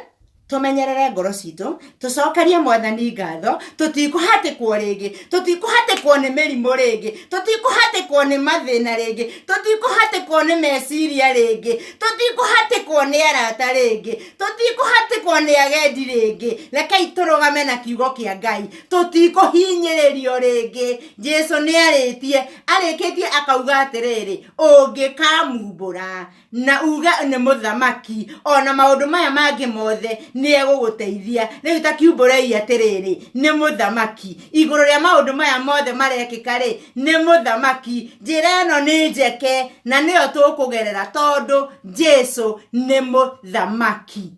tũmenyerere ngoro citũ, tũcokerie Mwathani ngatho. Tũtikũhatĩkwo rĩngĩ, tũtikũhatĩkwo nĩ mĩrimũ rĩngĩ, tũtikũhatĩkwo nĩ mathĩna rĩngĩ, tũtikũhatĩkwo nĩ meciria rĩngĩ, tũtikũhatĩkwo nĩ arata rĩngĩ, tũtikũhatĩkwo nĩ agendi rĩngĩ. Rekei tũrũgame na kiugo kĩa Ngai. Tũtikũhinyĩrĩrio rĩngĩ. Jesu nĩ arĩtie, arĩkĩtie akauga atĩrĩrĩ, ũngĩkamumbũra na uge nĩ mũthamaki, ona maũndũ maya mangĩ mothe nĩ egũgũteithia. Rĩu ta kiumbũrei atĩrĩrĩ, nĩ mũthamaki igũrũ rĩa maũndũ maya mothe marekĩka rĩ, nĩ mũthamaki. Njĩra ĩno nĩ njeke na nĩyo tũkũgerera tondũ Jesu nĩ mũthamaki.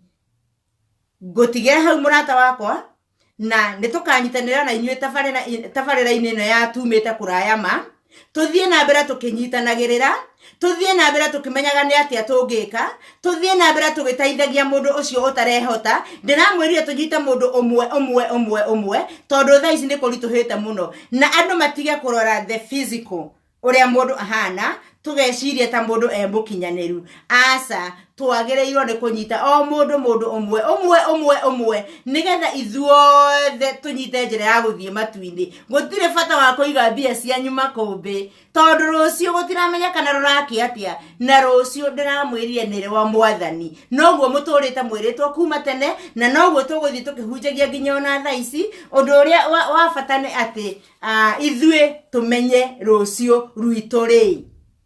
Ngũtigĩra hau, mũrata wakwa, na nĩ tũkanyitanĩra na inyuĩ tabarĩra-inĩ ĩno ya tumĩte kũraya ma. Tũthiĩ na mbere tũkĩnyitanagĩrĩra, tũthiĩ na mbere tũkĩmenyaga nĩ atĩa tũngĩka, tũthiĩ na mbere tũgĩteithagia mũndũ ũcio ũtarehota. Ndĩramwĩrire tũnyite mũndũ ũmwe ũmwe ũmwe ũmwe, tondũ thaa ici nĩ kũritũhĩte mũno, na andũ matige kũrora the physical, ũrĩa mũndũ ahana, tũgeciria ta mũndũ e mũkinyanĩru. Aca, twagĩrĩirwo nĩ kũnyita o mũndũ mũndũ ũmwe ũmwe ũmwe ũmwe, nĩgetha ithuothe tũnyite njĩra ya gũthiĩ matu-inĩ. Gũtirĩ bata wa kũiga mbia cianyu makũmbĩ, tondũ rũciũ gũtiramenya kana rũrakĩ atĩa, na rũciũ ndĩramwĩrire nĩ rwa Mwathani. Noguo mũtũrĩte mwĩrĩtwo kuma tene, na noguo tũgũthiĩ tũkĩhunjagia nginya ona thaa ici. Ũndũ ũrĩa wa bata nĩ atĩ ithuĩ tũmenye rũciũ rwitũ rĩ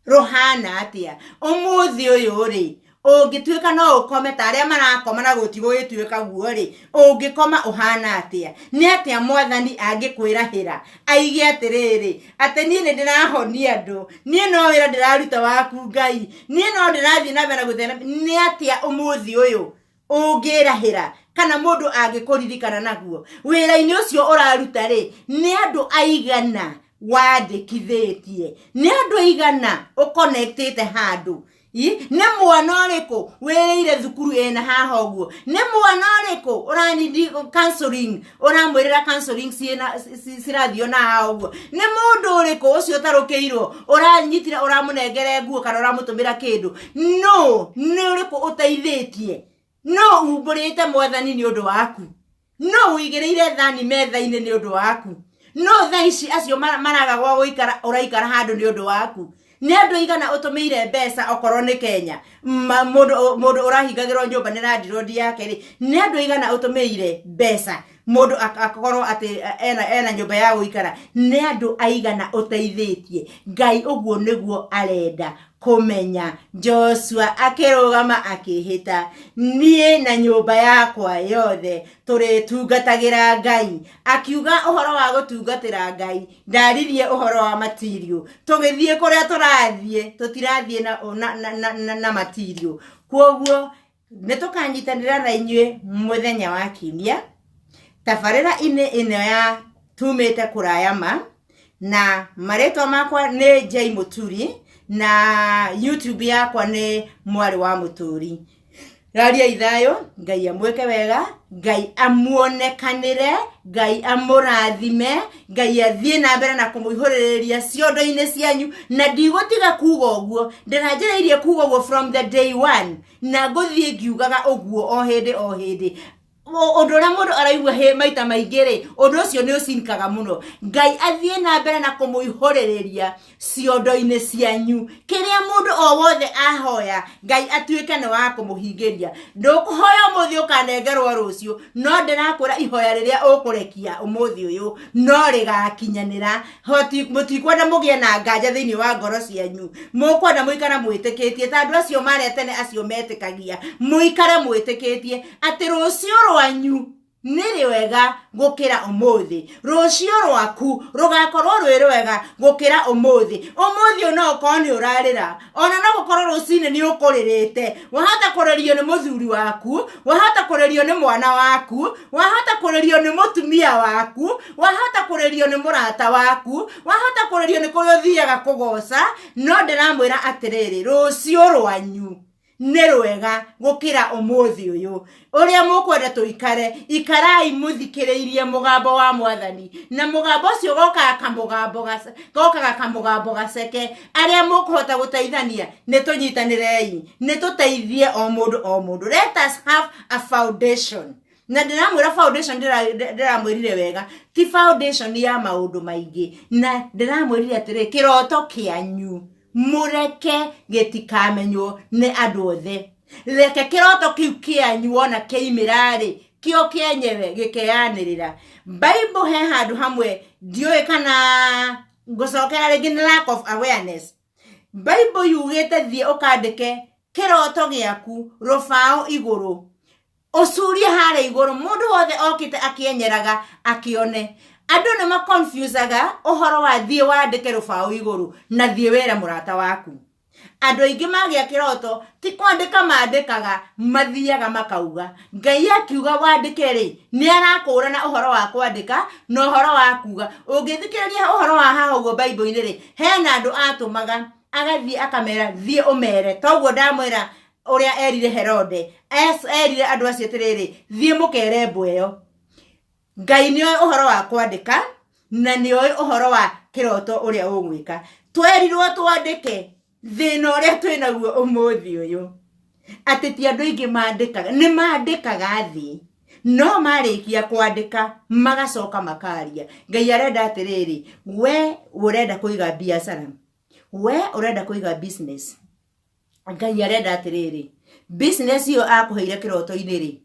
rũhana atĩa. Ũmũthĩ ũyũ rĩ, Ũngĩtuĩka no ũkome ta arĩa marakoma na gũtigũgĩtuĩka guo rĩ, ũngĩkoma ũhana atĩa? Nĩ atĩa mwathani angĩkwĩrahĩra aige atĩrĩrĩ, atĩ niĩ nĩ ndĩrahonia andũ, niĩ no wĩra ndĩraruta waku Ngai, niĩ no ndĩrathiĩ na mbere na gũthera. Nĩ atĩa ũmũthĩ ũyũ ũngĩrahĩra kana mũndũ angĩkũririkana naguo? Wĩra-inĩ ũcio ũraruta rĩ, nĩ andũ aigana wandĩkithĩtie? Nĩ andũ aigana ũkonektĩte handũ? Nĩ mwana ũrĩkũ wĩrĩire thukuru ĩna haha ũguo? Nĩ mwana ũrĩkũ ũranindi counseling, ũramwĩrĩra counseling cirathio na haha ũguo? Nĩ mũndũ ũrĩkũ ũcio ũtarũkĩirwo ũranyitire, ũramũnengere nguo kana ũramũtũmĩra kĩndũ? No nĩ ũrĩkũ ũteithĩtie? No umbũrĩte mwathani nĩ ũndũ waku? No ũigĩrĩire thani metha-inĩ nĩ ũndũ waku? No thaa ici acio maraga gwa gũikara, ũraikara handũ nĩ ũndũ waku? Nĩ andũ aigana ũtũmĩire mbeca? Okorwo nĩ Kenya, mũndũ ũrahingagĩrwo nyũmba nĩ landlord yake rĩ, nĩ andũ aigana ũtũmĩire mbeca mũndũ akorwo atĩ ena nyũmba ya gũikara? Nĩ andũ aigana ũteithĩtie? Ngai ũguo nĩguo arenda kũmenya. Joshua akĩrũgama akĩhĩta, niĩ na nyũmba yakwa yothe tũrĩtungatagĩra Ngai. Akiuga ũhoro wa gũtungatĩra Ngai, ndaririe ũhoro wa matirio. Tũgĩthiĩ kũrĩa tũrathiĩ, tũtirathiĩ na matirio. Kwoguo nĩ tũkanyitanĩra na inyuĩ mũthenya wa kiumia tabarĩra-inĩ ĩno ya tumĩte kũraya ma, na marĩtwa makwa nĩ Jay Mũturi na YouTube yakwa nĩ Mwarĩ wa Mũturi. Raria thayũ, Ngai amwĩke wega, Ngai amuonekanĩre, Ngai amũrathime, Ngai athiĩ na mbere na kũmũihũrĩrĩria ciondo-inĩ cianyu. Na ndigũtiga kuga ũguo, ndĩranjĩrĩirie kuga ũguo from the day one, na ngũthiĩ ngiugaga ũguo o hĩndĩ o hĩndĩ. Ũndũ ũrĩa mũndũ araigua hĩ maita maingĩ rĩ, ũndũ ũcio nĩ ũcinkaga mũno. Ngai athiĩ na mbere na kũmũihũrĩrĩria ciondo-inĩ cianyu. Kĩrĩa mũndũ o wothe ahoya, Ngai atuĩke nĩ wa kũmũhingĩria. Ndũkũhoya ũmũthĩ ũkanengerwo rũciũ, no ndĩrakwĩra ihoya rĩrĩa ũkũrekia ũmũthĩ ũyũ no rĩgakinyanĩra. Mũtikwenda mũgĩe na nganja thĩinĩ wa ngoro cianyu, mũkwenda mũikare mwĩtĩkĩtie ta andũ acio marĩa tene acio metĩkagia, mũikare mwĩtĩkĩtie atĩ rũciũ rwanyu nĩ rwega gũkĩra ũmũthĩ. Rũciũ rwaku rũgakorwo rwĩ rwega gũkĩra ũmũthĩ. Ũmũthĩ ũyũ no ũkorwo nĩ ũrarĩra, ona no gũkorwo rũcinĩ nĩ ũkũrĩrĩte. Wahota kũrĩrio nĩ mũthuri waku, wahota kũrĩrio nĩ mwana waku, wahota kũrĩrio nĩ mũtumia waku, wahota kũrĩrio nĩ mũrata waku, wahota kũrĩrio nĩ kũrĩa ũthiaga kũgoca, no ndĩramwĩra atĩrĩrĩ, rũciũ rwanyu nĩ rwega gũkĩra ũmũthĩ ũyũ. Ũrĩa mũkwenda tũikare, ikarai mũthikĩrĩirie mũgambo wa mwathani, na mũgambo ũcio gokaga kamũgambo gaceke. Arĩa mũkũhota gũteithania, nĩ tũnyitanĩrei, nĩ tũteithie o mũndũ o mũndũ. Let us have a foundation. Na ndĩramwĩra foundation, ndĩramwĩrire wega, ti foundation ya maũndũ maingĩ. Na ndĩramwĩrire atĩrĩ, kĩroto kĩanyu mũreke gĩtikamenywo nĩ andũ othe. Reke kĩroto kĩu kĩanyu wona kĩimĩra-rĩ, kĩo kĩenyewe gĩkeyanĩrĩra. Bible he handũ hamwe, ndiũĩ kana ngũcokera rĩngĩ, nĩ lack of awareness. Bible yugĩte thiĩ ũkandĩke kĩroto gĩaku rũbaũ igũrũ, ũcurie harĩa igũrũ, mũndũ wothe okĩte akĩenyeraga akĩone. Andũ nĩ maconfusaga ũhoro wa thiĩ wandĩke rũbaũ igũrũ na thiĩ wĩre mũrata waku. Andũ aingĩ magĩa kĩroto ti kwandĩka mandĩkaga, mathiaga makauga. Ngai akiuga wandĩke rĩ, nĩ arakũrana ũhoro wa kwandĩka na ũhoro wa kuga. Ũngĩthikĩrĩria ũhoro wa haha ũguo Bible-inĩ rĩ, hena andũ atũmaga agathiĩ akamera thiĩ ũmere. Toguo ndamwĩra ũrĩa erire Herode, erire andũ acio atĩrĩrĩ, thiĩ mũkere mbwe ĩyo. Ngai nĩoĩ ũhoro wa kwandĩka na nĩoĩ ũhoro wa kĩroto ũrĩa ũgwĩka. Twerirwo twandĩke. Thĩna ũrĩa twĩnaguo ũmũthĩ ũyũ, atĩ ti andũ aingĩ mandĩkaga. Nĩ mandĩkaga thĩ, no marĩkia kwandĩka magacoka makaria. Ngai arenda atĩrĩrĩ, we ũrenda kũiga biacara, we ũrenda kũiga business, Ngai arenda atĩrĩrĩ, business ĩyo akũheire kĩroto-inĩ rĩ,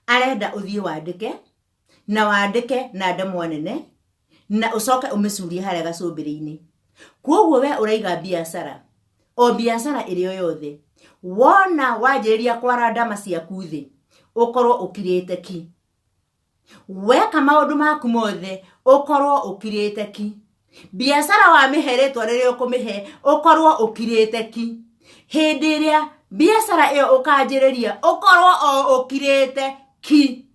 arenda ũthiĩ wandĩke, na wandĩke na ndemwa nene, na ũcoke ũmĩcurie harĩa gacũmbĩrĩ-inĩ. Koguo we ũraiga biacara, o biacara ĩrĩa yothe. Wona wanjĩrĩria kwara ndama ciaku thĩ, ũkorwo ũkirĩte ki. Weka maũndũ maku mothe, ũkorwo ũkirĩte ki. Biacara wamĩhe rĩtwa rĩrĩa ũkũmĩhe, ũkorwo ũkirĩte ki. Hĩndĩ ĩrĩa biacara ĩyo ũkanjĩrĩria, ũkorwo o ũkirĩte ki.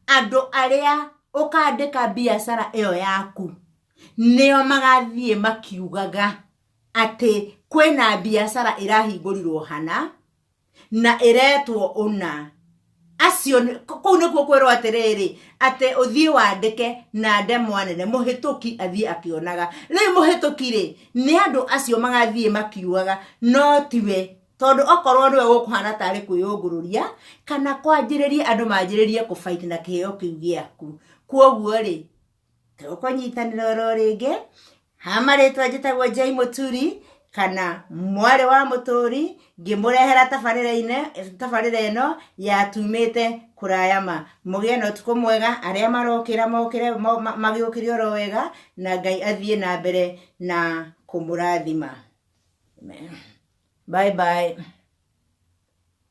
Andũ arĩa ũkandĩka biacara ĩyo yaku, nĩo magathiĩ makiugaga atĩ kwĩna biacara ĩrahingũrirwo hana, na ĩretwo ũna. Acio kũu nĩkuo kwĩrwo atĩrĩrĩ, atĩ ũthiĩ wandĩke na ndemwa nene, mũhĩtũki athiĩ akĩonaga. Rĩu mũhĩtũki rĩ, nĩ andũ acio magathiĩ makiugaga, no tiwe. Tondũ okorwo nĩwe gũkũhana tarĩ kwĩyũngũrũria, kana kwanjĩrĩria andũ manjĩrĩrie kũ fight na kĩheo kĩu gĩaku. Kwoguo rĩ, tũkũnyitanĩra oro rĩngĩ, ha marĩtwa njĩtagwo Jay Mũturi, kana mwarĩ wa Mũtũri, ngĩmũrehera tabarĩra ĩno ya tumĩte kũraya ma. Mũgĩe na ũtukũ mwega, arĩa marokĩra mokĩre magĩũkĩre oro wega, na Ngai athiĩ na mbere na kũmũrathima. Amen. Bye bye.